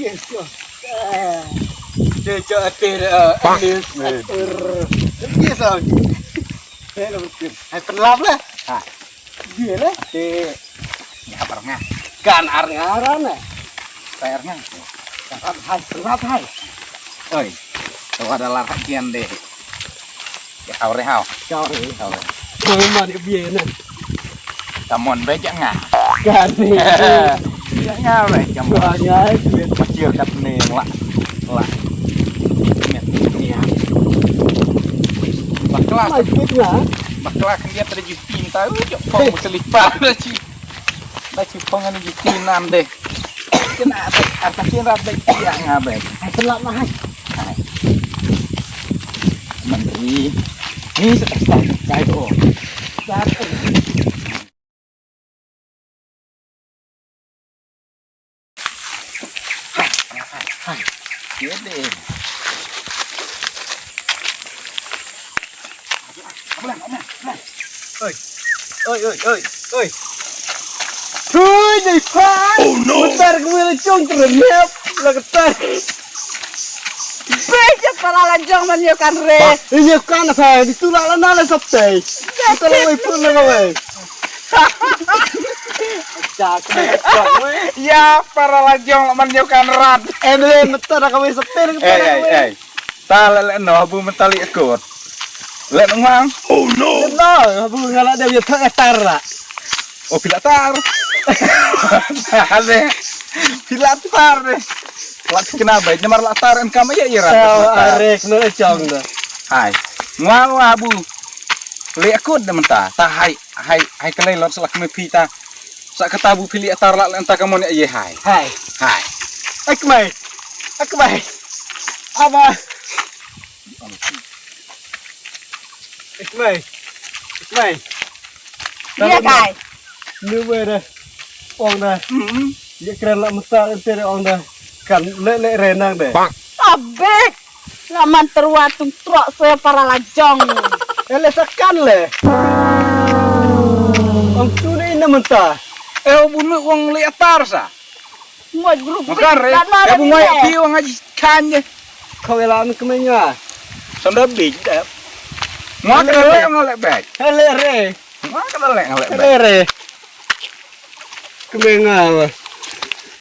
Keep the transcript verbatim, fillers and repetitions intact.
Yes, yes. Cocok atir, eh, English, atir. Yes, oh. Hai, pynlap lah. Ha. Dia lah. Te, ya, ar nga. Kan ar nga, ar nga. Kan ar nga. Kan ar hai, pynlap hai. Oi. Tawa da lar hakian de. Ya, hau re hau. Hau re. Hau re. Hau re man ke bie na. Tamon be jak nga. Kan ni. Jak nga be jam. Ba nga bie. Pacir kat ni la. La. Met ni ya. Bakla. Mai kit nga. Bakla kan dia terjadi pinta. Jok pong selipar dah ci. Dah ci pong ni jiti nan deh. Kena ada arta kena ada dia nga be. Ai, pynlap lah hai. Hai. Menteri. Ni sekarang kai tu. Hai. Hai. Dia deh. Oi. Oi, oi, oi, oi. Hui, dei pan. Oh no. Bentar gue lecong ternyap. Lah ketar. Beh, je para lajong man yo kan re. Ini kan apa? Ditulak lah nala sabtai. Kita lah wei pun lah wei. Ya, para lajong lah man yo kan rat. Eh, deh, bentar dah kawei sabtai. Eh, eh, eh. Ta le le no bu mentali akut. Le ngwang. Oh no. No, bu ngala de ya thak tar la. Oh, pila tar. Ade. Pila tar de. La kena bai namar la tar em kam ya ira. Are kena chong de. Hai. Ngwang wa bu. Le akut de menta. Ta hai, hai, hai kelai lot selak me pita. Sa kata bu pili tar la le enta kamon ya hai. Hai. Hai. Ak mai. Ak mai. Aba. Ismail. Ismail. Iya kai. Ni wei dah. Ong dah. Hmm. Ye kren la masa ente dah ong dah. Kan le le renang deh. Abek. La man terwa tung trok se para lajong. Eh le sakan le. Ong tu ni na menta. Eh bunu ong le atar sa. Ngoi grup. Makar re. Ya bu ngoi api ong aji kan je. Kau elan kemenya. Sanda big deh. Ngoi kena le ngoi le bag. Hele re. Ngoi kena le ngoi le bag. Hele re. Kemenga.